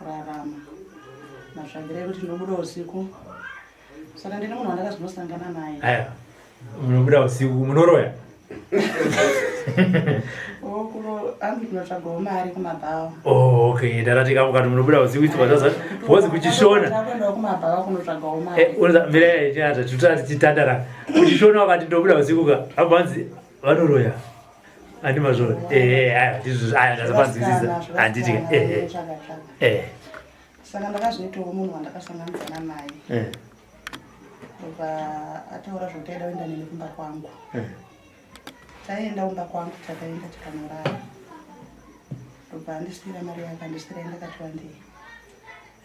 Kurarama matsvagiro ekuti ndinobuda usiku saka ndine munhu wandakazonosangana naye. Aya, munobuda usiku munoroya? Hanzi tinotsvagawo mari kumabhawa. Oh, okay, ndarati kamukati munobuda usiku itwa zvaza because kuchishona. Takuendawo kumabhawa kunotsvagawo mari. Eh, unoza mira yacha tutati titandara. Kuchishona wakati ndobuda usiku ka. Apo hanzi vanoroya. Andi mazvo. Eh, eh, aya ndizvo aya ndazopanzwisisa. Handiti eh eh. Eh. Saka ndakazoitawo munhu wandakasanganidzana naye. Eh. Ndobva ataura zvekuti aida kuenda neni kumba kwangu. Eh. Taenda kumba kwangu takaenda tikanorara. Ndobva andisiira mari yake andisiira ndakati wandei.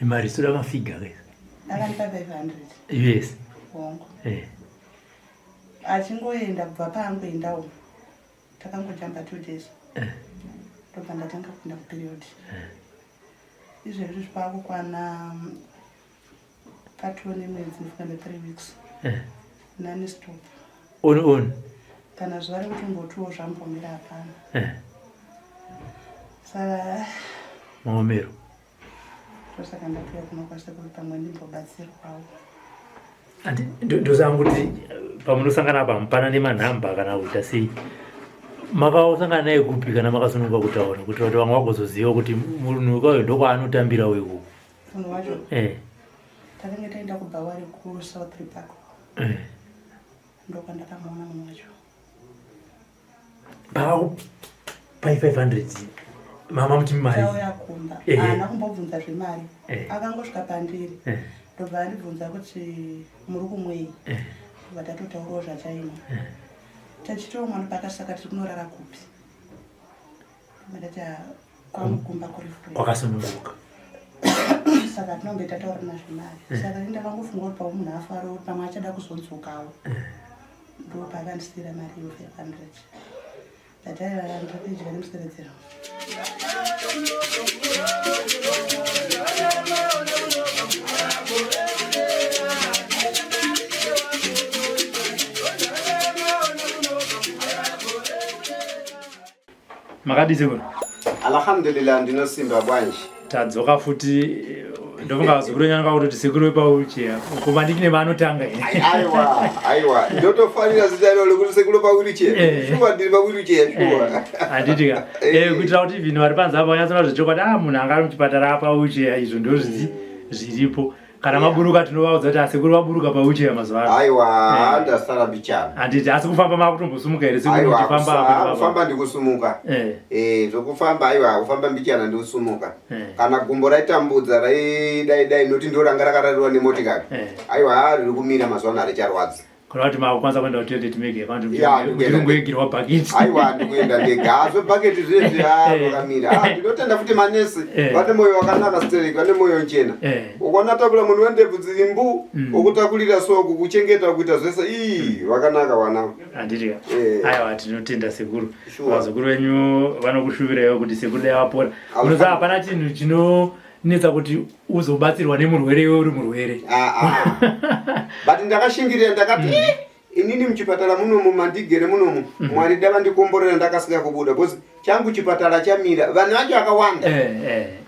Mari sura mafiga ke. Akandipa 500. Yes. Hongu. Eh. Achingoenda kubva paangoendawo takangojamba 2 days. Eh. Ndobva ndatanga kuenda kuperiod. Eh. Izvezvi zvakukwana patoo nemwedzi ndofunga ne 3 weeks. Eh. Nani stop. On on. Kana zuva rekuti mbotiwo zvambomira hapana. Eh. Saka maomero. Ndosaka ndauya kuno kwasekuru pamwe ndimbobatsirwawo. Ndosanga kuti pamunosangana apa mupana nemanhamba kana kuita sei. Makasangana naye kupi kana makasununguka kutaura kuitira kuti vamwe vagozoziva kuti munhu wekwayo ndokwaanotambira weko. Munhu wacho? Eh. Takange taenda kubhawa rekuSouth Park. Eh. Ndokwandakamuona munhu wacho. Pai 500 mama muti mari. Tauya kumba. Eh. Haana kumbobvunza zvemari. Eh. Akangosvika pandiri. Eh. Ndobva andibvunza kuti muri kumwei. Eh. Ndobva tatotaurawo zvachaimwa. Eh. Tachitiwo mwana pakasaka tiri kunorara kupi. Ndobva ndati kwangu kumba kuri free. Kwakasununguka. Saka tinombe tataurana zvemari. Eh. Saka ini ndakangofunga kuti pamwe munhu afara kuti pamwe achada kuzodzokawo. Eh. Ndopaakandisiira mari iyo 500. But aiwa ndakadya nemuseredzero. Makadii sekuru? Alhamdulillah, ndinosimba bwanji. Tadzoka futi, ndofunga vazukuru nyanga kutoti sekuru wepawheelchair. Kuva ndikine vanotanga here? Aiwa, aiwa. Ndotofarira zita iroro rekuti sekuru pawheelchair. Eh. Shuwa ndiri pawheelchair shuwa. Eh, handiti ka. Eh, kuitira kuti even vari panze apa vanyatsona zvechokwadi, ah munhu anga ari muchipatara apa wheelchair izvo ndozvisi zviripo. Kana maburuka tinovaudza kuti asekuru vaburuka pawheelchair mazuva ano. Aiwa, ndasara bichana. Handiti asi kufamba makutombosumuka here sekuru Aiwa, muchifamba apa nepapa? kufamba ndikusumuka. Eh. Eh, zvokufamba aiwa, kufamba mbichana ndikusumuka. Eh. Kana gumbo raitambudza raidai dai noti ndoranga rakarariwa nemotikari. Eh. Aiwa, riri kumira mazuva ano haricharwadzi. Kana kuti makukwanisa kuenda kutoilet mega kana kuti Ya, ndikuenda. muchirungoigirwa bhaketi. Aiwa, ndikuenda ndega. Azvo bhaketi zvezvi Eh. zvakamira. Ah, ndinotenda futi manesi. Eh. Vane moyo wakanaka stereki, vane moyo njena. Eh. Ukaona takura munhu wendebvu dziri mbu, Mm. ukutakurira so kukuchengeta kuita zvese. Ii, vakanaka vana. Handiti ka. Eh. Aiwa, tinotenda sekuru. Sure. Vazukuru venyu vanokushuviraiwo kuti sekuru dai vapora. Unoziva hapana chinhu chinonetsa kuti uzobatsirwa nemurwere iwe uri murwere. Ah, ah. But ndakashingirira ndakati eh, inini muchipatara munomu mandigere munomu Mwari dava ndikomborera ndakasika kubuda because changu chipatara chamira vanhu vacho vakawanda.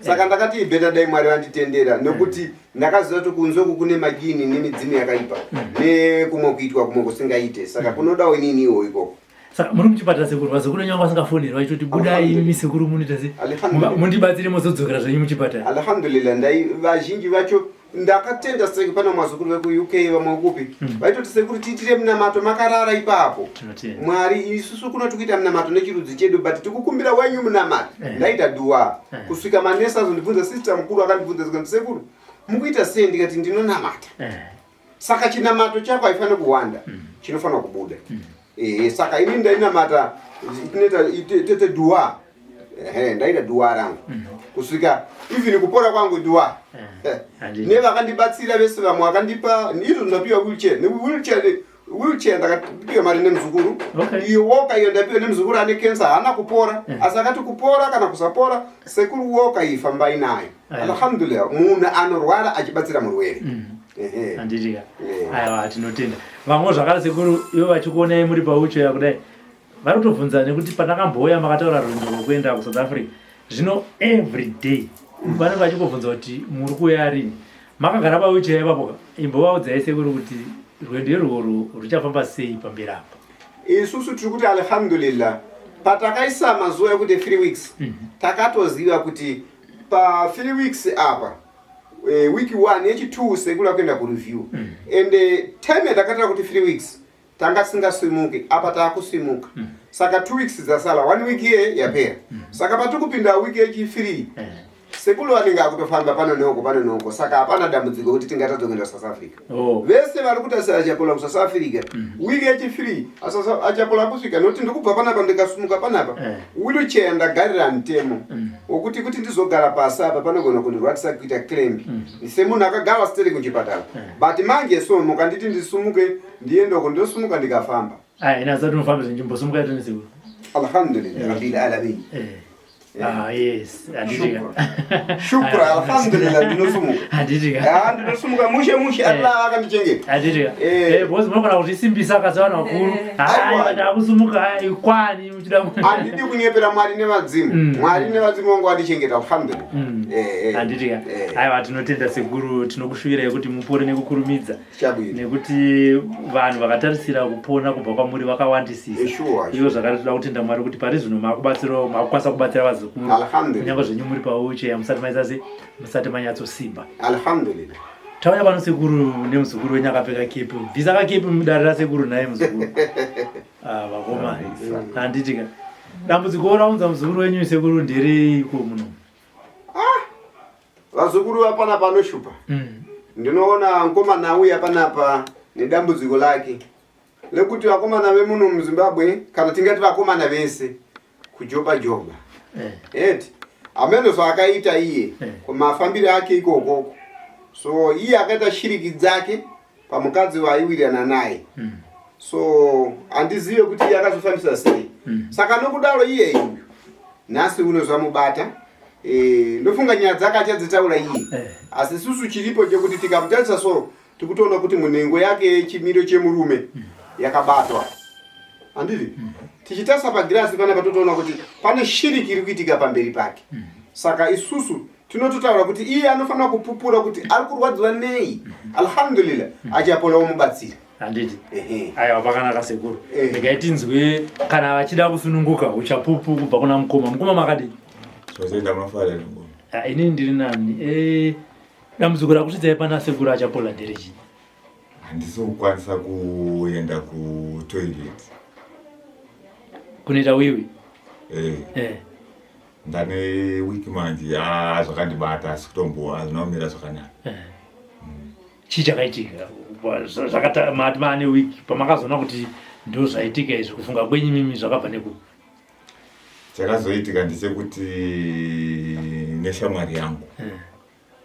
Saka ndakati better dai Mwari vanditendera nekuti ndakaziva kuti kunze uku kune majini nemidzimu yakaipa nekumwe kuitwa kumwe kusingaite saka kunodawo ininiwo ikoko. Saka muri muchipatara sekuru, vazukuru venyu vanga vasingafoneri vachitoti budai imi sekuru munoita sei? Alhamdulillah. Mundibatsire mozodzokera zvenyu muchipatara. Alhamdulillah, ndai vazhinji vacho ndakatenda seke pana mazukuru veku UK vamwe kupi vaitoti sekuru tiitire munamato makarara ipapo. Tinotenda. Mwari isusu kuno tikuita munamato nechirudzi chedu but tikukumbira wenyu munamato. Eh. Ndaita dua Eh. kusvika manesi azondibvunza sister mukuru akandibvunza zvikanzi sekuru mukuita sei ndikati ndinonamata. Eh. Saka chinamato chako haifaniri kuwanda, chinofanira kubuda. Ehe, saka ini ndainamata tinoita tete dua. Ehe, ndaita dua rangu. Kusvika even kupora kwangu dua. Handiti. Nevakandibatsira vese vamwe vakandipa izvo ndapiwa wheelchair. Ne wheelchair wheelchair ndakapiwa mari nemuzukuru. Okay. Iyo walker iyo ndapiwa nemuzukuru ane cancer haana kupora. Asi akati kupora kana kusapora sekuru walker iyi fambai nayo. Alhamdulillah, munhu anorwara achibatsira murwere. Ehe. Handiti ka. Eh. Aiwa, tinotenda. Vamwe zvakare sekuru ivo vachikuonai muri pawheelchair kudai vari kutobvunza nekuti pandakambouya makataura rwendo rwekuenda kuSouth Africa. Zvino every day Vanenge vachingobvunza kuti muri kuuya rini. Makagara pawheelchair ipapo ka, imbovaudzai sekuru kuti rwendo irworwo ruchafamba sei pamberi apa. Isusu tiri kuti alhamdulillah patakaisa mazuva ekuti 3 weeks takatoziva kuti pa 3 weeks apa week 1 yechi 2 sekuru akuenda kureview and time yatakatira kuti 3 weeks tanga tisingasimuki apa taakusimuka saka 2 weeks dzasara 1 week iye yapera saka patiri kupinda week yechi 3 sekuru vanenge akutofamba pano neuko pano neuko saka hapana dambudziko kuti tingatadza kuenda kusouth africa. Vese vari kutasira Achapola kusouth africa week yechi 3 Achapola akusvika nokuti ndikubva panapa ndikasumuka panapa wheelchair ndagarira mutemo wokuti kuti ndizogara pasi apa panogona kundirwadzisa kuita clamp semunhu akagara steri kuchipatara but manje so mukanditi ndisumuke ndiende uko ndosumuka ndikafamba. Aya, ina zati unofamba zvinjimbosumuka ito nesekuru. Alhamdulillah rabbil alamin. Ah, yes. Handitika. Shukra, alhamdulillah ndinosumuka. Handitika. Ah, ndinosimuka mushe mushe Allah akandichengeta. Handitika. Because munogona kuzvisimbisa kasi vanhu vakuru. Aiwa. Ndakusumuka kwani muchida. Handidi kunyepera Mwari nevadzimu. Mwari nevadzimu vangu vandichengeta alhamdulillah. Handitika. Aiwa, tinotenda sekuru, tinokushuvirai kuti mupore nekukurumidza. Nekuti vanhu vakatarisira kupona kubva kwamuri vakawandisisa. Ivo zvakare toda kutenda Mwari kuti pari zvino makubatsirawo, makukwanisa kubatsira vazukuru. Alhamdulillah. Kunyange zvenyu muri pawheelchair musati maita sei, musati manyatsosimba. Alhamdulillah. Tauya pano sekuru nemuzukuru wenyu akapfeka kepi. Bvisa kakepi mudare rasekuru naye muzukuru. Ah, vakoma. Handiti ka. Dambudziko raunza muzukuru wenyu sekuru ndereiko muno? Vazukuru vapana panoshupa. Ndinoona mukomana auya panapa nedambudziko lake lekuti vakomana vemuno muZimbabwe kana tingati vakomana vese kujoba joba. Eti ameno zvaakaita iye kumafambiro ake ikokoko. So iye akaita shiriki dzake pamukadzi waaiwirirana naye. So handizive kuti iye akazofambisa sei. Saka nokudaro iye uyu nhasi uno zvamubata. Ndofunga nyaya dzake achadzitaura iye. Asi isusu chiripo chekuti tikamutarisa so tikutoona kuti munhengo yake yechimiro chemurume yakabatwa. Handiti? Tichitarisa pagirasi panapa totoona kuti pane shiriki iri kuitika pamberi pake. Saka isusu tinototaura kuti iye anofanira kupupura kuti ari kurwadziwa nei. Alhamdulillah, Achapola womubatsira. Handiti? Aiwa, pakanaka sekuru. Regai tinzwe kana vachida kusununguka uchapupu kubva kuna mukoma. Mukoma makadii? Zvazenda mafara mukoma. Ah, inini ndiri nani. Dambudziko rakusvitsai pana sekuru Achapola nderechii? Handisi kukwanisa kuenda kutoilet. Kunoita wiwi? Ndane wiki manje, zvakandibata asi kutombo hazvina kumira zvakanaka. Chii chakaitika? Zvakata mati maane wiki pamakazoona kuti ndo zvaitika izvi, kufunga kwenyu imimi zvakabva nekupi? Chakazoitika ndechekuti neshamwari yangu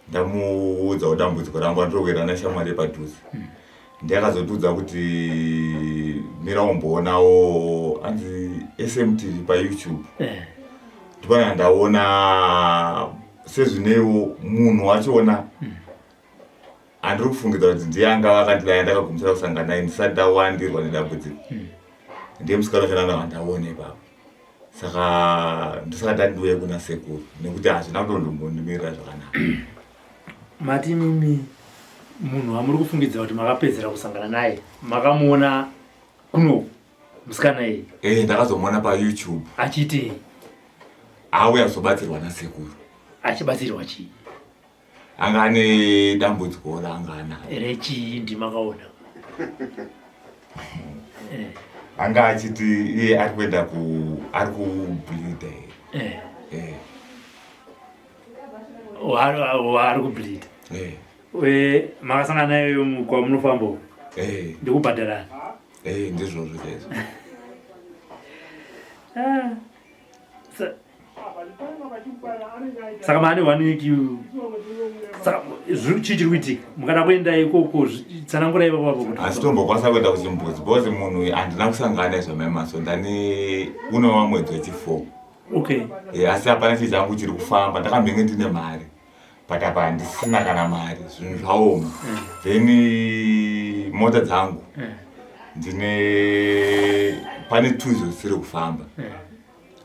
ndamuudza dambudziko rangu andinowira neshamwari yepadhuze. Ndiyakazotiudza kuti mira umboonawo anzi SMTV paYouTube. Ndipana ndaona sezvineiwo munhu wachona andiri kufungidza kuti ndiye anga akandidai ndakagumisira kusangana naye ndisati ndawandirwa nedambudziko. Ndiye musikana wachona ndanga ndaona ipapo. Saka ndisati ndandiuye kuna sekuru nekuti hazvina kutondombondimirira zvakanaka. Mati mimi munhu wamuri kufungidzira kuti makapedzera kusangana naye makamuona kuno musikana iye? Ndakazomuona paYouTube. Achiti? Auya kuzobatsirwa nasekuru. Achibatsirwa chii? Anga ane dambudziko raanga anaro. Rechii ndimakaona? Anga achiti iye ari kuenda ku ari kubleeda here? Ari kubleeda. Makasangana naye kwamunofamba uko? Ndikubhadharana? Ndizvozvo chaizvo. Saka maane 1 week. Saka chii chiri kuitika? Mukada kuenda ikoko, tsanangurai ipapo apo kuti Asi tombokwanisa kuenda kuchimbuzi because munhu uyu handina kusangana naye zvamaimaso, ndani unova mwedzi wechi4. Asi hapana chii changu chiri kufamba, ndakambenge ndine mari but apa handisina kana mari, zvinhu zvaoma. Then mota dzangu ndine pane tuzo dzisiri kufamba.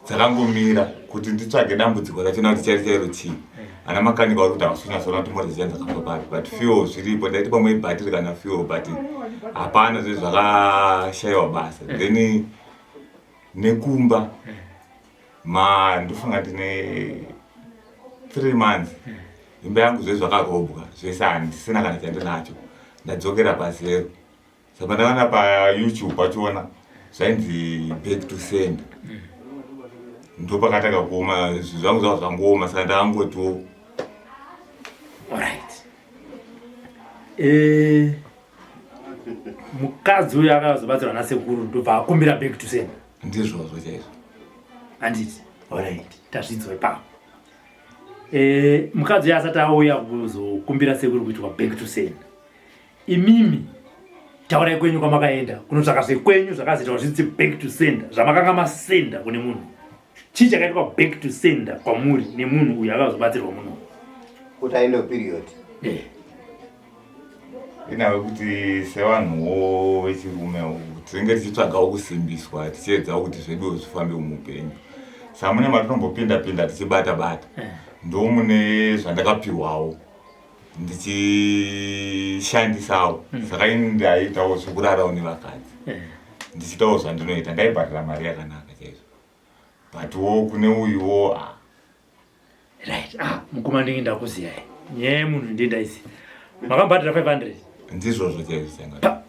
Dzakangomira kuti nditsvage dambudziko rachona kuti chairo chairo chii. Ana makanika vari kuti havasi kunyatsoona kuti mota dziya dzakabva papi, but fuel zviripo. Ndaiti pamwe ibhatiri kana fuel, but hapana zve zvakashaiwa basa. Then nekumba ma ndofunga ndine 3 months imba yangu zve zvakarobwa zvese, handisina kana chandinacho, ndadzokera pazero. Saka ndakaona paYouTube pachiona zvainzi back to send, ndopakatanga kuoma zvinhu zvangu, zvava zvangooma, saka ndakangotiwo Alright. Mukadzi uyu akazobatsirwa nasekuru, ndobva akumbira back to send. Ndizvozvo chaizvo. Handiti? Alright, tazvidzwa ipapo. Mukadzi uyu asati auya kuzokumbira sekuru kuitwa back to send, imimi taurai kwenyu kwamakaenda kunotsvaka zvekwenyu zvakazoitwa zvinzi back to sender, zvamakanga masenda kune munhu. Chii chakaitwa back to sender kwamuri nemunhu uyu akazobatsirwa muno? Kuti aende period. Inawe kuti sevanhuwo vechirume tinenge tichitsvagawo kusimbiswa, tichiedzawo kuti zveduwo zvifambe muupenyu. Saka mune matinombopinda pinda tichibata bata, ndo mune zvandakapiwawo ndichishandisawo. Saka ini ndaiitawo zvekurarawo nevakadzi, ndichiitawo zvandinoita, ndaibhadhara mari yakanaka chaizvo, but wo kune uyuwo, ah. Right, ah, mukoma, ndinge ndakuziyai nyaya yemunhu ndiye ndaiziva makambhadhara 500. Ndizvozvo chaizvo changa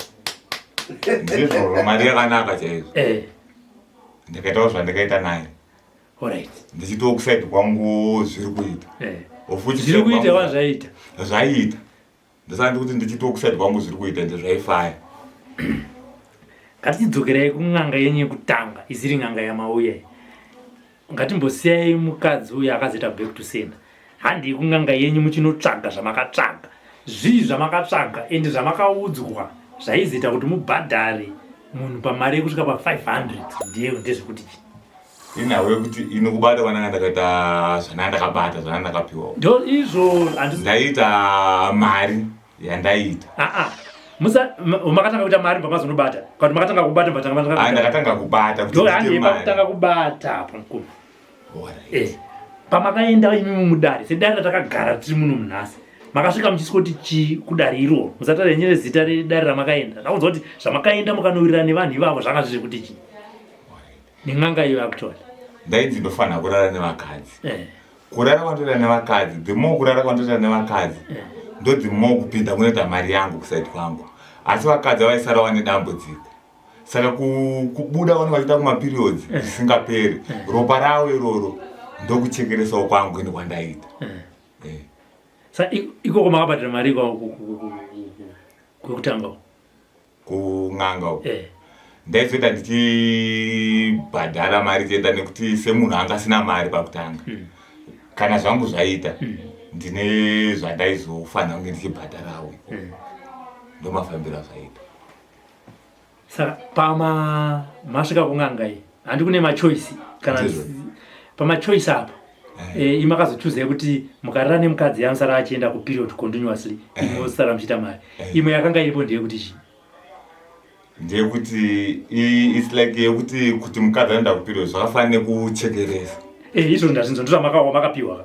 ndizvozvo, mari yakanaka chaizvo. Ndikaitawo zvandikaita naye. Ndichitiwo kusaidi kwangu zviri kuita. Of which Zviri kuita wazvaita. Zvaiita. Ndosaka ndikuti ndichitiwo kusaidi kwangu zviri kuita, ende zvaifaya. Ngatichidzokerai kun'anga yenyu yekutanga isiri n'anga yamauya iyi. Ngatimbosiyai mukadzi uyu akazoita back to sender. Handii kun'anga yenyu muchinotsvaga zvamakatsvaga. Zvii zvamakatsvaga ende zvamakaudzwa zvaizoita kuti mubhadhare munhu pamari yekusvika pa500 ndiye ndezvekuti chii? Inhau yekuti ini kubata kwananga ndakaita, zvananga ndakabata, zvananga ndakapiwawo. Ndo izvo handisi Ndaiita mari yandaiita. Aa, musa makatanga kuita mari mbamazonobata kana kuti makatanga kubata mbatanga? Ah, ndakatanga kubata kuti ndo ndiite handei mari. Pakutanga kubata apo, mukuru. Pamakaenda imimi mudare, sedare ratakagara tiri muno munhasi, makasvika muchiswa kuti chii kudare iroro? Musataura henyu nezita redare ramakaenda. Ndakunzwa kuti zvamakaenda mukanowirirana nevanhu ivavo zvanga zviri kuti chii nen'anga iyo actually? Ndainzi ndofanira kurara nevakadzi. Kurara kwandoita nevakadzi, the more kurara kwandoita nevakadzi, ndo the more kupinda kunoita mari yangu kusaidi kwangu, asi vakadzi vaisara vane dambudziko. Saka kubuda vanenge vachiita kumaperiods zvisingaperi, ropa ravo iroro, ndokuchekeresawo kwangu ini kwandaita. Sa ikoko makabhadhara mari kwekutanga? Kun'anga uko ndaizoita ndichibhadhara mari chienda, nekuti semunhu anga asina mari pakutanga, kana zvangu zvaita, ndine zvandaizofanira kunge ndichibhadharawo ikoko. Ndomafambiro azvaita. Saka pama masvika kun'anga iyi, handi kune machoice kana? Ndizvo. Pamachoice apa, imakazochuza yekuti mukarara nemukadzi yanosara achienda kuperiod continuously, imosara muchiita mari. Imwe yakanga iripo ndeyekuti chii? Ndeyekuti its like yekuti kuti mukadzi anoenda kuperiod zvakafanana nekuchekeresa. Izvo ndazvinzwa, ndozvamakawa makapiwa ka.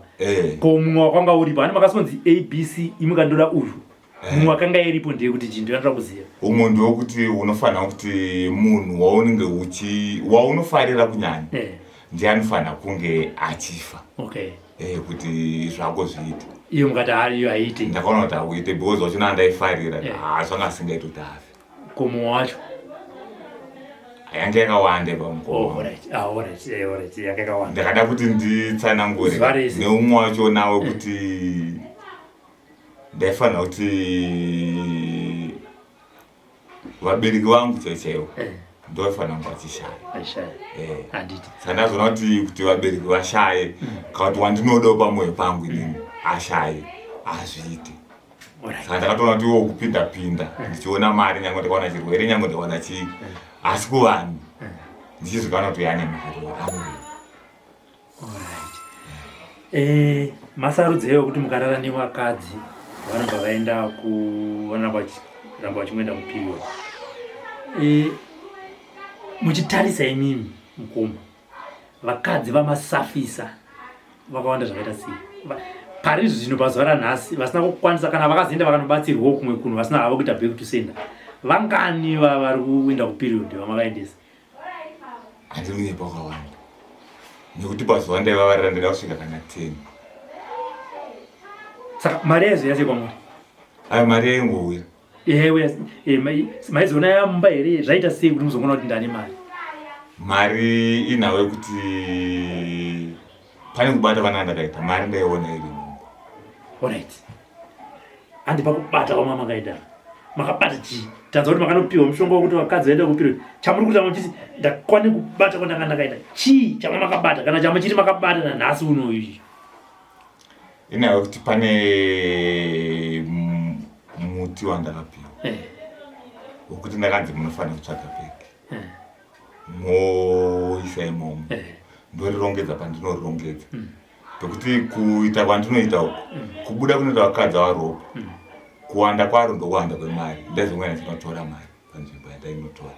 Ko mumwe wakanga uripo, hani makasonzi ABC, imwe kandoda uyu, mumwe akanga iripo ndeyekuti chii? Ndinoda kuziva. Umwe ndewekuti unofanira kuti munhu waunenge uchi waunofarira kunyanya ndiye anofanira kunge achifa. Kuti zvako zviite. Iyo mukati hariyo haite? Ndakaona kuti hauite because wachona andaifarira, ha, zvanga asingaiti kuti afe. Ko mumwe wacho? Yange yakawanda. Oh, pamukoma. Alright. Ah, alright. Alright. Yanga yakawanda. Ndakada kuti nditsanangure. Zuva rese. Neumwe wacho nawe kuti ndaifanira kuti vabereki vangu chaivo chaivo ndovaifanira kunge vachishaya. Aishaya. Handiti? Saka ndazoona kuti vabereki vashaye kana kuti wandinodawo pamwoyo pangu inini ashaye, hazviite. Saka ndakatoona kuti iwo kupinda pinda ndichiona mari, nyange ndikaona chirwere, nyange ndikaona chii, asi kuvanhu ndichizvikana kuti ane mari anoreva. Alright. Masarudzo eyo kuti mukarara nevakadzi vanobva vaenda ku vanoramba ramba vachingoenda kuperiod. Muchitarisa imimi mukoma, vakadzi vamasafisa vakawanda zvakaita sei? Pari zvino pazuva ranhasi vasina kukwanisa kana vakazoenda vakanobatsirwawo kumwe kunhu vasina havo kuita back to sender. Vangani vari kuenda kuperiod vamakaendesa? Handiri kunyepa wakawanda. Nekuti pazuva ndaivavarira ndaida kusvika kana 10. Saka mari yaizouya sei kwamuri? Ayo mari yaingouya. Ewe maizoona yamumba here zvaita sei kuti muzoona kuti ndane mari? Mari inhau yekuti pane kubata vana ndakaita mari ndaiona iri mumba. Alright. Handi pakubata kwamwa makaita. Makabata chii? Tanzwa kuti makanopiwa mushonga wekuti vakadzi vaenda kuperiod. Chamuri kuita muchiti ndakwane kubata kwandanga ndakaita. Chii chamwa makabata kana chamuchiti makabata nanhasi uno uyu? Inhau yekuti pane muti wandakapiwa eh. wekuti ndakanzi munofanira kutsvaga bhegi eh. moisa imomo eh. ndorirongedza pandinorirongedza mm. pekuti kuita kwandinoita uku mm. kubuda kunoita vakadzi varopa mm. kuwanda kwaro ndokuwanda kwemari ndaizongoenda ndinotora mari panzvimbo yandainotora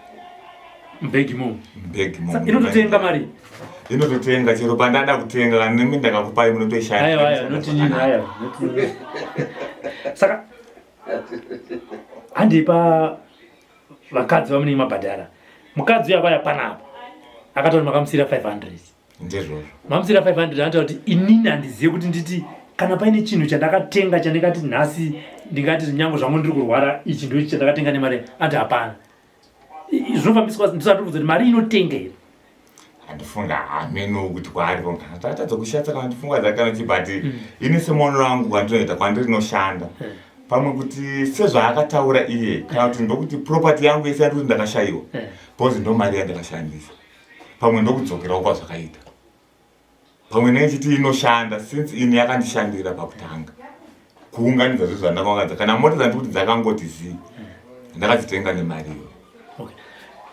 mbegi mo mbegi mo inototenga mari inototenga chero pandada kutenga kana nemi ndakakupai munotoishandisa saka handei pa vakadzi vamunenge mabhadhara mukadzi uyo akauya panapa akataura makamusiyira 500 ndizvozvo mamusiyira 500 anotaura kuti inini handizive kuti nditi kana paine chinhu chandakatenga chandingati nhasi ndingati nyange zvangu ndiri kurwara ichi ndoichi chandakatenga nemari ati hapana zvinofambiswa ndisatobvunza kuti mari inotenga here handifunga hameno kuti kwaari kana tatadza kushatsa kana ndifunga dzakana chi but mm. ini semaonero angu kwandinoita kwandiri noshanda mm. pamwe kuti sezvaakataura iye kana kuti ndokuti property yangu yese yandikuti ndakashayiwa mm. because ndo mari yandakashandisa pamwe ndokudzokerawo kwazvakaita pamwe nechiti inoshanda since ini yakandishandira pakutanga kuunganidza zvinhu zvandakaunganidza kana mota dzandiri kuti dzakangoti zii ndakadzitenga nemari iyoyo okay.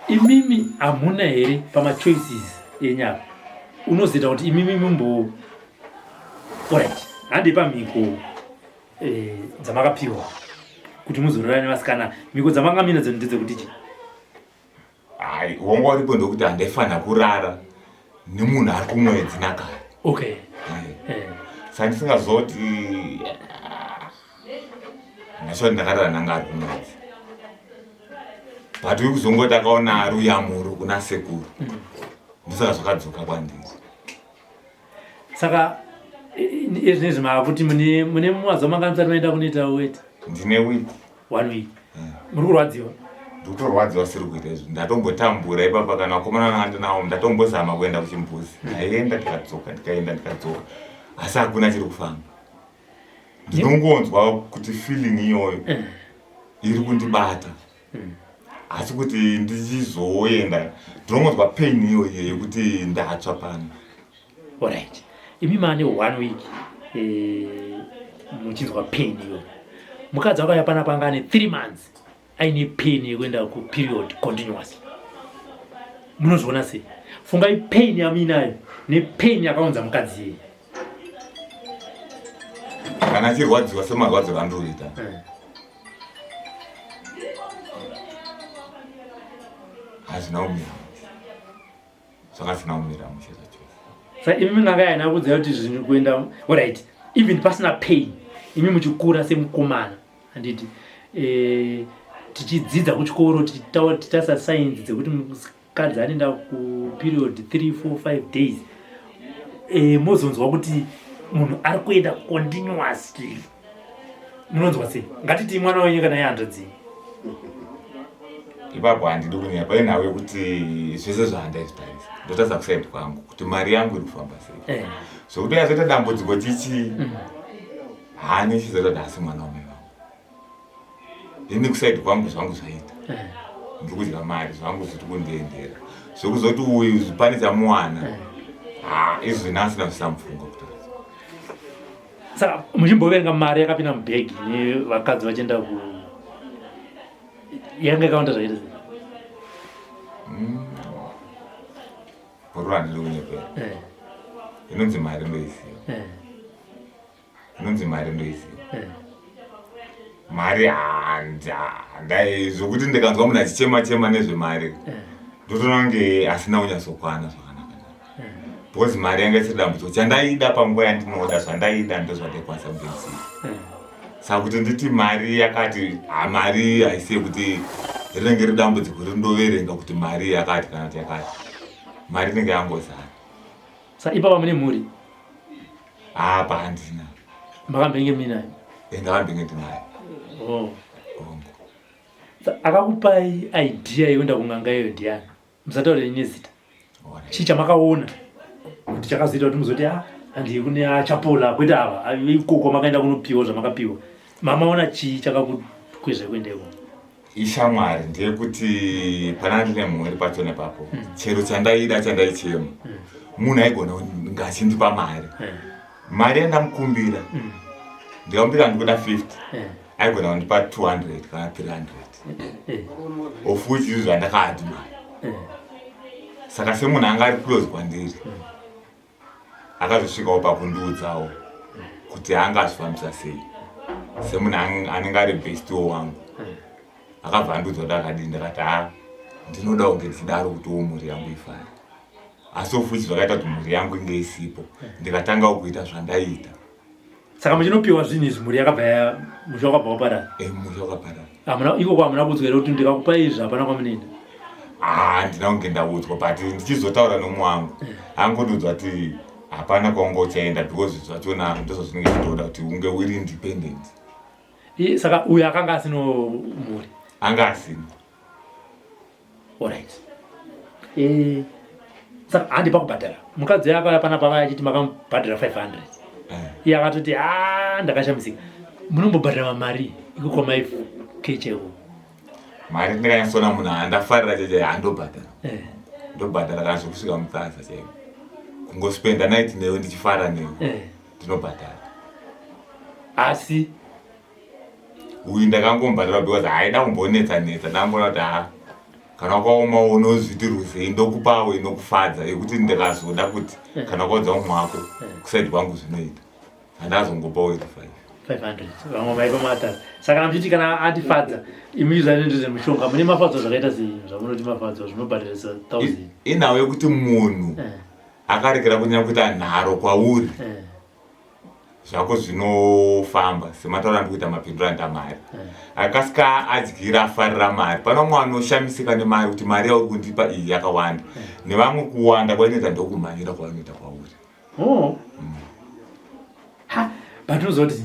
Imimi hamuna here pamachoices enyu apa unozoita kuti imimi mumbo orit handei pamhiko eh, dzamakapiwa kuti muzorora nevasikana mhiko dzamanga minadzo ndedzekuti chi Hai, wanga uripo ndokuti handaifanira kurara nemunhu ari kumwedzi nakare. Okay. Eh. eh. Saka ndisingazoti ndasho ndakarara nanga ari kumwedzi. But uri kuzongoti akaona ruyamuro kuna sekuru. Mm. Ndosaka zvakadzoka kwandiri. Saka izvinezvi maakuti mune mune mazuva mangani musati maenda kunoita weti? Ndine week. One week. Mm. Muri kurwadziwa? Ndikutorwadziwa siri kuita izvi. Ndatombotambura ipapa kana vakomana vanga ndinawo ndatombozama kuenda kuchimbuzi. Ndaenda ndikadzoka ndikaenda ndikadzoka. Asi hakuna chiri kufamba. Ndinongonzwa kuti feeling iyoyo mm. iri kundibata. Mm. Asi kuti ndichizoenda ndinongonzwa pain iyoyo yekuti ndatsva pano. Alright. Imi mane one week eh, muchinzwa pain iyo. Mukadzi wakauya panapa anga ane 3 months aine pain yekuenda kuperiod continuously. Munozviona sei? Fungai pain yamuinayo nepain yakaunza mukadzi iyeye. Kana achirwadziwa semarwadziro andiri kuita. Eh. Hazvina kumira. Zvakasina kumira mushe zvachose. Sa imi n'anga yaina kuudza kuti zvinhu kuenda alright even pasina pain imi muchikura semukomana handiti eh, tichidzidza kuchikoro tichitarisa science dzekuti mukadzi anoenda kuperiod 3 4 5 days eh, mozonzwa kuti munhu ari kuenda continuously munonzwa sei ngatiti mwana wenyu kana yehanzvadzi ipapo handidi kunyepa inhau yekuti zvese zvaandaizvitarisa ndotarisa kusaidi kwangu kuti mari yangu iri kufamba sei eh. zvekuti yazoita dambudziko chichi mm. haani chizoita kuti asi mwana wamai vangu ini kusaidi kwangu zvangu zvaita eh. ndiri kudya mari zvangu zviri kundiendera zvekuzoti uyu pane chamuwana eh. ha izvi nhasi ndazvisamufunga kutaura saka muchimboverenga mari yakapinda mubhegi nevakadzi vachienda ku yanga yakawanda zvaita sei hmm. bhuru handidi kunyepera eh. inonzi mari ndoiziva eh. inonzi mari ndoiziva eh. mari handai zvokuti ndikanzwa munhu achichema chema nezvemari ndotoona kunge asina kunyatsokwana zvakanaka. Because mari yanga isiri dambudziko, chandaida panguva yandinoda zvandaida ndozvandaikwanisa kunge ndisiri. Saka kuti nditi mari yakati, ha mari haisi yekuti rinenge riri dambudziko rindoverenga kuti mari yakati kana kuti yakati, mari inenge yangozara. Sa ipapa mune mhuri? Apa handina. Makambenge muinayo? Eh, ndakambenge ndinayo. Oh. Akakupai idea yekuenda kun'anga iyoyo ndiani? Musataure nezita. Chii chamakaona kuti chakazoita kuti muzoti ah handi kune achapola kwete ava ikoko makaenda kunopiwa zvamakapiwa. Mamaona chii chakakukwezva kuenda ikoko? Ishamwari ndeyekuti pana ndine mhuri pacho nepapo chero chandaida chandaichema munhu aigona kunge achindipa mari mari yandamukumbira ndikamumbira ndikuda 50 aigona kundipa 200 kana 300 of which izvo zvandakaadi mari. Saka semunhu anga ari close kwandiri akazosvikawo pakundiudzawo kuti anga azvifambisa sei semunhu anenge ari bestiwo wangu. Akabva andiudza kuti akadii, ndakati ha ndinoda kunge ndichidaro kutiwo mhuri yangu ifare, asi of which zvakaita kuti mhuri yangu inge isipo, ndikatangawo kuita zvandaiita. Saka muchinopiwa zvinhu izvi mhuri yakabva musha wakabva waparara? Musha wakaparara. Hamuna ikoko hamuna kuudzwa here kuti ndikakupa izvi hapana kwamunoenda? Handina kunge ndaudzwa, but ndichizotaura nomwe wangu angondiudzwa kuti hapana kwaunga uchaenda because zvachona ndozvazvinenge zvitoda kuti unge uri independent. Saka uyu akanga asino mhuri? Anga asina. Alright. Saka handi pakubhadhara. Mukadzi akauya panapa akauya achiti makamubhadhara 500. Iye akatoti ah ndakashamisika. Munombobhadhara mari iko kwamai kechewo? Mari ndikanyatsoona munhu andafarira cheche handobhadhara. Ndobhadhara kana zvekusvika mutasa chaiko. Kungospenda night newe ndichifara newe. Ndinobhadhara. Asi uyu ndakangombhadhara because haida kumbonetsa netsa, ndangoona kuti ha kana wakaoma unozviti ruzei ndokupawo inokufadza yekuti ndikazoda kuti kana wakaudza umwe wako kusaidi kwangu zvinoita, handazongopawo 85. 500 vamwe maipa matasa. Saka kana muchiti kana andifadza imi zvanenge zvemushonga mune mafadzwa zvakaita sei zvamunoti mafadzwa zvinobhadharisa 1000? Inhau yekuti munhu akarekera kunyanya kuita nharo kwauri zvako zvinofamba semataura andikuita mapindura ndamari akasika adyira afarira mari. Pane vamwe vanoshamisika nemari kuti mari yauri kundipa iyi yakawanda, nevamwe kuwanda kwainoita ndokumhanyira kwavanoita kwauri. Oh. Ha, but unoziva kuti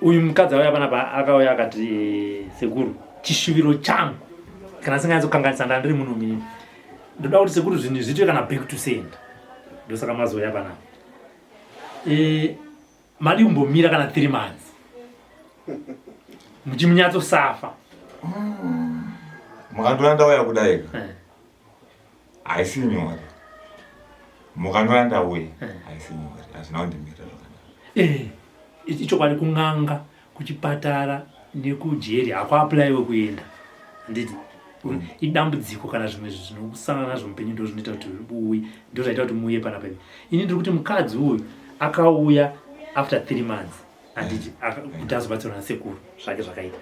uyu mukadzi auya panapa akauya akati sekuru chishuviro changu kana singanyatsokanganisa ndandiri munhu mini ndoda kuti sekuru zvinhu zviitwe kana back to send, ndosaka mazouya panapa. Madi kumbomira kana 3 months muchimunyatsosafa. Mukandiona ndauya kudai haisi nyore. Mukandiona ndauya haisi nyore, hazvina kundimira zvakanaka. Ichokwadi kun'anga, kuchipatara nekujeri hakuapplywe kuenda, handiti? Idambudziko kana zvimwe zvinokusangana nazvo mupenyu ndo zvinoita kuti uuye, ndo zvaita kuti muuye panapa. Ini ndiri kuti mukadzi uyu akauya after 3 months, handiti, kuti azobatsirwa nasekuru zvake zvakaita.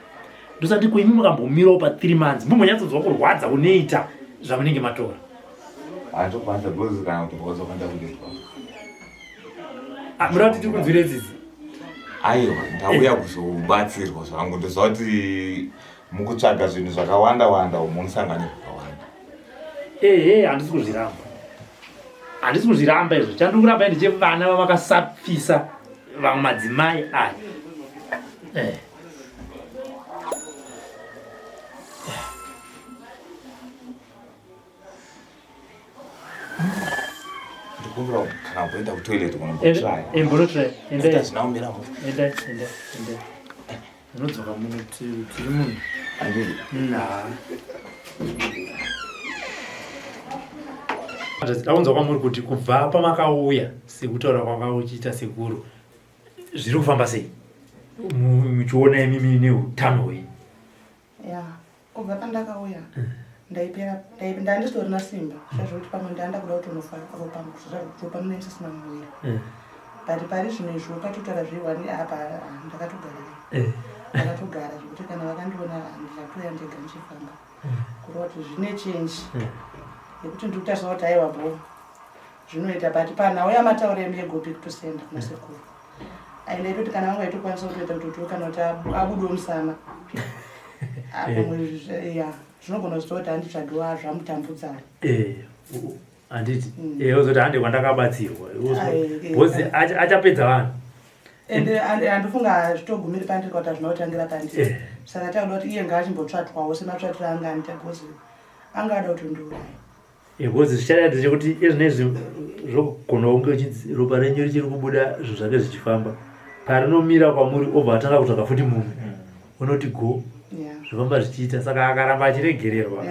Ndosati kuimi mukambomirawo pa 3 months mumbonyatsonzwa kurwadza kunoita zvamunenge matora. Handokwanisa because kana kuti rwadza kwanda kuitwa. Muda kuti tikunzwire tsitsi? Aiwa, ndauya kuzobatsirwa zvangu. Ndoziva kuti mukutsvaga zvinhu zvakawanda wanda umu munosangana zvakawanda. Ehe, handisi kuzviramba, handisi kuzviramba izvo. Chandiri kuramba ndechevana vamakasapfisa vamwe madzimai aya. Ndikumbira kana kuenda kutoilet kunombotraya. Mbonotraya. Enda zvina kumira mu. Enda, enda, enda. Unodzoka muno tiri munhu. Andidi. Ndaunzwa kwamuri kuti kubva pamakauya sekutaura kwanga uchiita sekuru zviri kufamba sei muchiona imimi neutano hwenyu? Ya, kubva pandakauya ndaipera, ndanditorina simba zvazvokuti pamwe ndanda kuda kutonofa ropa, ropa mune ndisisina muviri. But pari zvino izvo ukatotaura zveiwani apa ndakatogara, ndakatogara zvekuti kana vakandiona ndakatouya ndega ndichifamba, kureva kuti zvine chenji yekuti ndiri kutarisa kuti aiwa bho. Zvinoita but panhau yamataura imi yego back to send kuna sekuru. Aenda itoti kana vanga itokwanisa kutoita kuti kuti kana kuti abudewo musana. Apo ya zvinogona kuzota kuti handitsvagiwa zvamutambudza. Eh handiti mm. eh ozoti hande kwandakabatsirwa. Because achapedza vanhu. Ende handifunga hazvitogumiri pandiri kuti hazvina kutangira pandiri. Eh. Saka takuda kuti iye ngaachimbotvatwawo sematsvatiro anga anita because anga ada kutondiuraya. Because zvicharatidza chekuti izvinezvi zvogona kunge uchinzi ropa renyu richiri kubuda zvinhu zvake zvichifamba parinomira kwamuri obva atanga kutsvaga futi mumwe mm. unoti go zvofamba zvichiita saka akaramba achiregererwa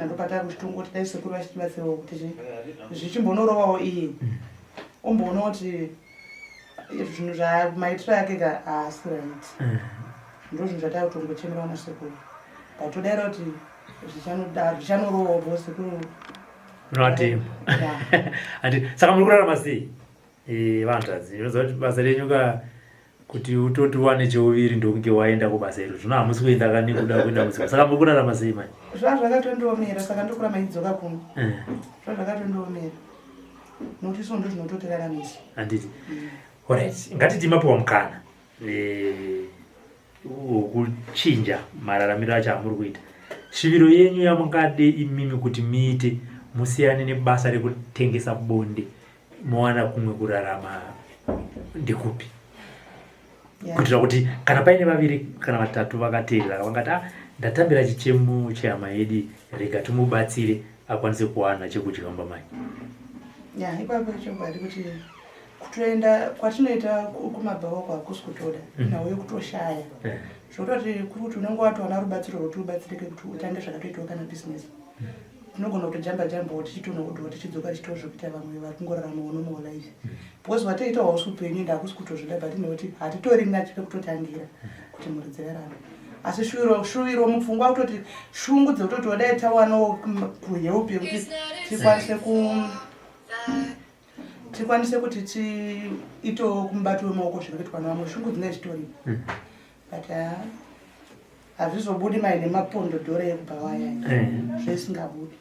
ndopatakuchitongoti dai sekuru vachitibatsirawo kuti zvichimbonorovawo iye mm. omboona kuti zvinhu zvamaitiro ake ka haasi right mm. ndo zvinhu zvatakutongochemerawo nasekuru but todaira kuti zvichanorovawo bose unovatemba andi saka muri kurarama sei eh, vanzvadzi unoziva kuti basa renyu ka kuti utoti uwane cheuviri ndokunge waenda kubasa iro zvino hamusi kuenda ka nekuda kuenda kuziva saka muri kurarama sei manje zva zvakatondiomera saka ndokuramba idzoka kuno eh. zva zvakatondiomera nokuti isu ndo zvinototiramisa handiti mm. orit ngatiti mapiwa mukana eh, wekuchinja mararamiro acho amuri kuita shuviro yenyu yamungade imimi kuti muite musiyane nebasa rekutengesa bonde mowana kumwe kurarama ndekupi yeah. kuitira kuti kana paine vaviri kana vatatu vakateerera vangati ah, ndatambira chichemo chehama yedu rega timubatsire akwanise kuwana chekudya mumba mai ya ipapo chokwadi kuti kutoenda kwatinoita kumabhawa uko hakusi kutoda mm. nhau yekutoshaya eh. zvototi kuri kuti unenge watowana rubatsiro rwekuti ubatsirike kuti utange zvakatoitawo kana bhizinesi mm. tinogona kutojamba jambawo tichitonoodwa tichidzoka tichitawo zvekuita vamwe vari kungoraramawo normal life mm. because watoita hausi upenyu ende hakusi kutozvida but nekuti hatitorina pekutotangira kuti mhuri dzirarame asi shuviro shuviro mupfungwa kutoti shungu dzekutoti wadai tawanawo kuhelp yekuti tikwanise ku tikwanise kuti tiitewo kumubato wemaoko zviri kuitwa nevamwe shungu dzine zvitoripo hmm. but ah, hazvizobudi mai nemapondo dhora ekubva waya eh. zvesingabudi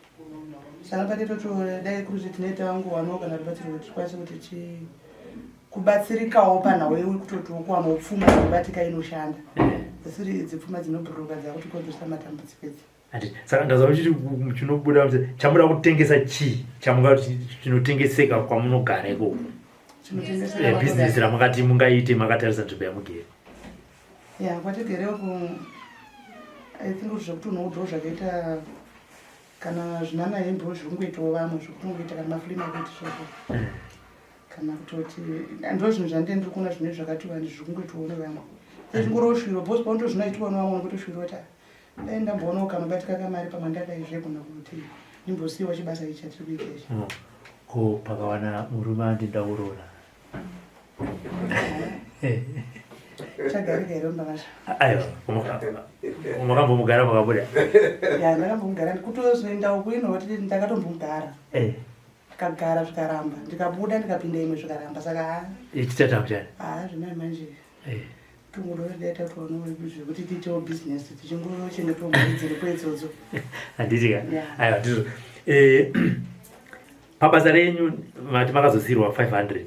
saka pati toti dai kuri kuti tinoita vangu wanawo kana rubatsiro kuti tikwanise kuti ti kubatsirikawo panhau yekutoti wokuwanawo pfuma inobatika inoshanda eh. dzisiri idzi pfuma dzinobhururuka dzakuti matambudziko idzi Ati saka ndazwa uchiti chinobuda kuti chamuda kutengesa chii chamungati chinotengeseka kwamunogara ikoko. Chinotengeseka eh, business ramakati mungaite makatarisa nzvimbo yamugere. Ya, kwatigere uku I think kuti zvekuti unoudzawo zvakaita kana zvinana hembe zviri kungoitawo vamwe zvekuti ungoita kana maflea market zvako. Eh. Kana kutoti ndo zvinhu zvandee ndiri kuona zvinhu zvakati wandi zviri kungoitawo nevamwe. Sezvingoroshwiro because paunotozvinoitwa nevamwe unongotoshuwira kuti Dai ndamboonawo kanobatika kamari pamwe ndadai zvegona kuti ndimbosiiwa chibasa ichi chatiri kuita ichi. Mm. Ko pakawana murume andida kuroora. Chagarika here mumba macho? Aiwa, makambomugara makabuda. Ya, ndakambomugara kutozoenda uku ino kuti ndakatombomugara. Eh. Ndikagara zvikaramba, ndikabuda ndikapinda imwe zvikaramba saka. Ichitata mchana. Ah, zvimai manje. Eh. Tungoda toona zvekuti tiitewo business tichingochengetwa mhuri dziripo idzodzo. Handiti ka? Aiwa ndizvo. Eh, pabasa renyu mati makazosirwa 500.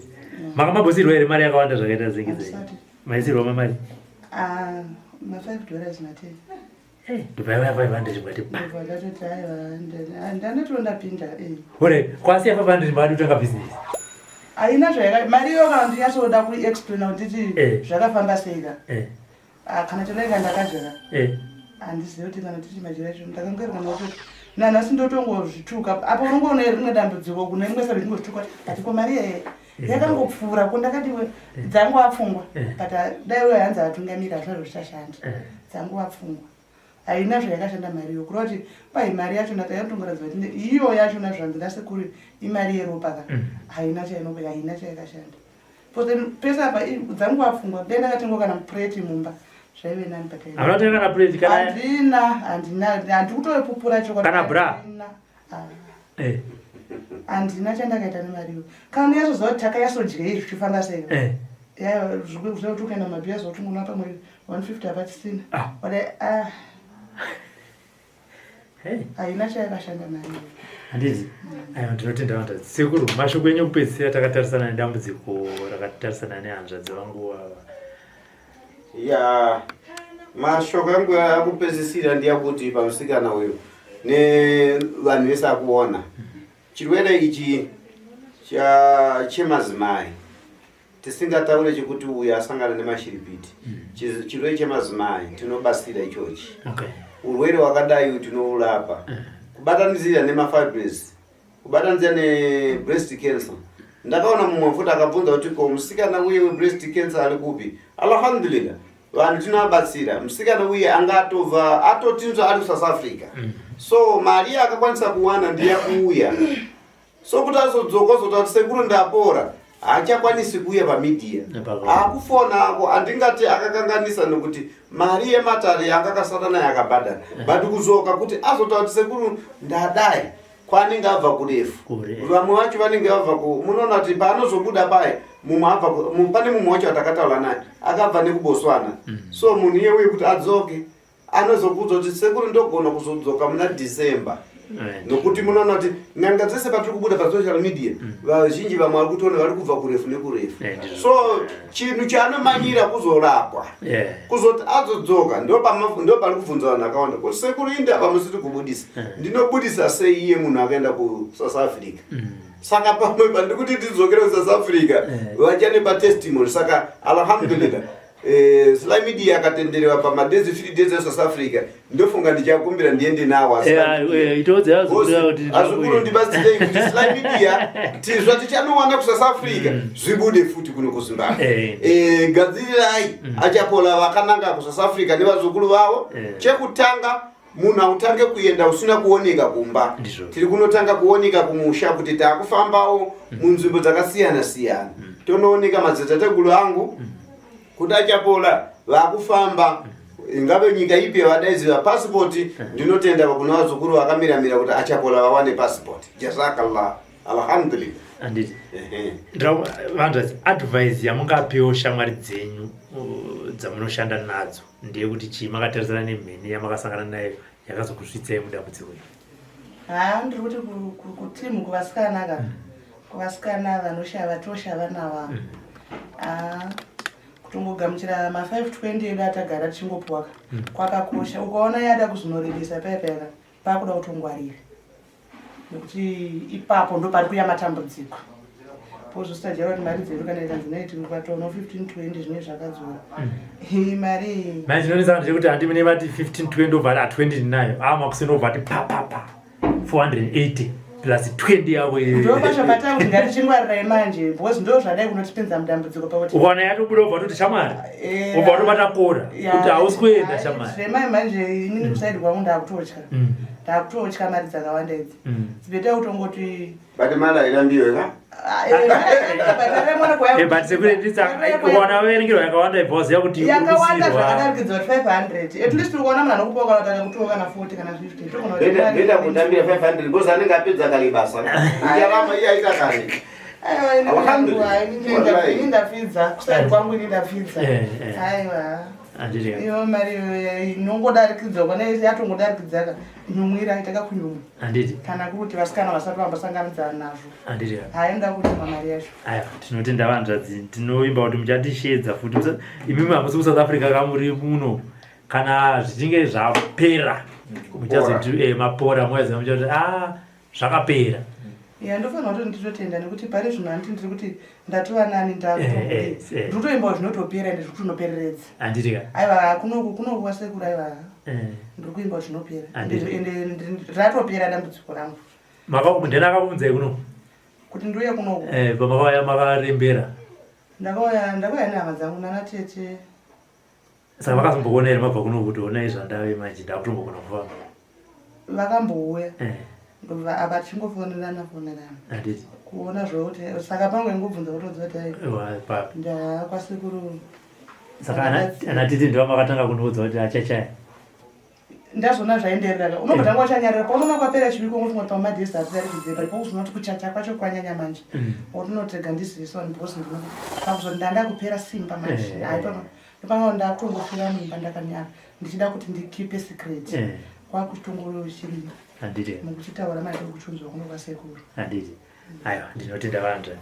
Makamambosirwa here mari yakawanda zvakaita zenge sei? Maisirwa mamari? Ah, ma 5 dollars na 10. Ndobva 500 mukati pa. Ndobva ndatoti aiwa ndanatoo ndapinda. Eh. Hore, kwasiya 500 mari kutanga business. Haina zvayaka mari iyo kana ndinyatsoda kuexplaina kuti nditi eh. zvakafamba sei ka. Eh. Ah, kana chondainga ndakadya. Eh. Handizivi kuti kana tichi majira acho ndakangoera kana kuti nanhasi ndotongozvituka apo unongoona rimwe dambudziko kune rimwe sabe ndingozvituka but ko mari yeye yakangopfuura ko ndakati dzangu apfungwa but ah, dai uyo hanzi atungamira hazvazvo zvichashanda dzangu apfungwa haina zvayakashanda mari iyo kureva kuti pai mari yacho ndatayatongoratidza kuti iyo yachona zvanzi ndasekuru imari yeropa ka mm. haina chainobe haina chayakashanda pese apa dzangu apfungwa dai ndakatengwa kana pureti mumba zvaive nani pathandina handina handikutopupura chokwadi kana bra ah. Eh. Handina chandakaita nemari iyo. Kana ndinyasoziva kuti takayasodyei zvichifamba sei. Eh. Ya zvekuti ukaenda mabhiya zvakuti ungoona pamwe 150 hapachisina. Ah. Wadai ah. Haina chayakashanda nayo. Handiti? Aiwa ndinotenda vanhu. Sekuru, mashoko enyu ekupedzisira takatarisana nedambudziko rakatarisana nehanzvadzi vangu ava. Ya, mashoko angu akupedzisira ndiyakuti pamusikana uyu nevanhu vese akuona chirwere ichi chemazimai tisingataure chekuti uyu asangana nemashiripiti mm. chirwere chemazimai tinobatsira ichochi okay. urwere wakadai uyu tinourapa mm. kubatanidzira nemafibres kubatanidzira nebreast cancer ndakaona mumwe futi akabvunza kuti ko musikana uye webreast cancer ari kupi alhamdulillah vanhu tinovabatsira musikana uye anga atobva atotinzwa ari kusouth africa mm. so mari yaakakwanisa kuwana ndiyakuuya so kuti azodzoka ozotaura kuti sekuru ndapora haachakwanisi kuuya pamidhiya akufona ako handingati akakanganisa nekuti mari yematare yanga akasara naye akabhadhara eh. but kuzoka kuti azotaura kuti sekuru ndadai kwaanenge abva kurefu vamwe vacho vanenge vabva ku munoona kuti paanozobuda paye mumwe abva pane mumwe wacho atakataura naye akabva nekuboswana mm. so munhu iye uye kuti adzoke anozokuudza kuti sekuru ndogona kuzodzoka muna december nokuti munoona kuti n'anga dzese patiri kubuda pasocial media mm. vazhinji vamwe vari kutoona vari kubva kurefu nekurefu so chinhu chaanomanyira kuzorapwa kuzoti azodzoka ndopari kubvunza vanhu akawanda kuti sekuru indava musiri kubudisa ndinobudisa sei iye munhu akaenda kusouth africa mm. saka pamwe pandikuti ndidzokere kusouth africa vachane patestimony saka alhamdulillah Eh, Sly Media akatenderewa pamadezi 3 days eSouth Africa ndofunga ndichakumbira ndiende nawo eh, eh, azukuru ndibatsirei kuti Sly Media tizva tichanowana kuSouth Africa mm. zvibude futi kuno kuZimbabwe gadzirirai mm. achapola vakananga kuSouth Africa nevazukuru vavo chekutanga munhu hautange kuenda usina kuoneka kumba tiri kunotanga kuoneka kumusha kuti taakufambawo mm. munzvimbo dzakasiyana siyana mm. tonooneka madzitateguru angu mm. kuti achapola vakufamba ingave nyika ipi yavadaiziva pasipoti ndinotenda kuna vazukuru vakamiramira kuti achapola vawane pasipoti jazakallah alhamdulillah anditi vanhu advice yamungapewo shamwari dzenyu dzamunoshanda nadzo ndeyekuti chii makatarisana nemheni yamakasangana nayo yakazokusvitsai mudambudziko iri haa ndiri kuti kutimu kuvasikana ka mm. kuvasikana vanoshaya vatoshava nava mm. haa kutongogamuchira ma 520 edu atagara tichingopuwaka mm. kwakakosha ukaona yada kuzonorevesa paya payaka pakuda kutongwarira nekuti ipapo ndo pari kuya matambudziko pozvositajaira kuti mari dzedu kana ikanzi naiti ukatoona 15 20 zvinenge zvakadzora mm. mari mari chinonetsa ndechekuti handi mune vati 15 20 obva ati 20 ndinayo a makuseni obva ati papapa 480 plus 20 yako ndo pacho patava kuti ngatichingwarirai manje because ndo zvadai kunotipinza mudambudziko pakuti ukaona yatobuda ubva toti shamwari eh, ubva watobata kora kuti hausi kuenda shamwari zvemai manje inini kusaidi kwangu ndakutotya mm. ndakutotya mari dzakawanda idzi mm. dzibeta kutongoti but mari hairambiwe ka ah, eh, eh, but sekuona vaverengerwa yakawanda ibva waziva kuti yakawanda zvakadarikidza kuti 500 at least ukaona munhu anokupa kana tanga kutoka kana 40 kana 50 beta kutambira 500 because anenge apedza kare basa icharamba iye aita kare aiwa ini ndapfidza kusati kwangu ini ndapfidza eh, aiwa iyo mari inongodarikidzwa kwana yatongodarikidzaka nyumwira itakakunyumwa handiti kana kuri kuti vasikana vasati vambosanganidzana nazvo handiti haenda kunyumwa mari yacho aya tinotenda vanzvadzi tinovimba kuti muchatishedza futi imimi hamusi kusouth africa kamuri muno kana zvichinge zvapera muchazoti eh, mapora moyaziva muchati a ah, zvakapera ya ndofanira kuti nditotenda nekuti pari zvino handiti ndiri kuti ndatova nani ndatoimbawo eh, eh, zvinotopera ende zvekuti unopereredza handitika aiwa kunoku kunoku kwasekuru aiwa ndiri kuimbawo zvinopera ende ratopera dambudziko rangu ndena akakuunzai kuno kuti ndiuye kunoku pamakauya makarembera ndakauya ndakauya nehama dzangu nana tete Saka vakazombokuona here mabva kuno kuti honai zvandave manje ndakutombogona kufamba? Vakambouya eh. ndobva apa tichingofonerana fonerana handiti kuona zvokuti saka pangu ingobvunza kutoziva kuti ai ndakwasekuru saka ana tete ndiva makatanga kundiudza kuti achachaya Ndazvona zvaenderera ka unobva tanga wachanyarara paunoona kwapera chiviko ungofunga kuti pamadhesi atidarikidze but pauzoona kuti kuchacha kwacho kwanyanya manje mm. watinotega ndiziviswa because ndino pakuzoti ndanda kupera simba manje eh. hayi pano ndopanga ndakutongofira mumba ndakanyara ndichida kuti ndikipe secret eh. Kwakuchitongorochirima Handiti. Mukuchitaura maita kuchunzwa kuno kwasekuru. Handiti. Aiwa, ndinotenda vanzvadzi.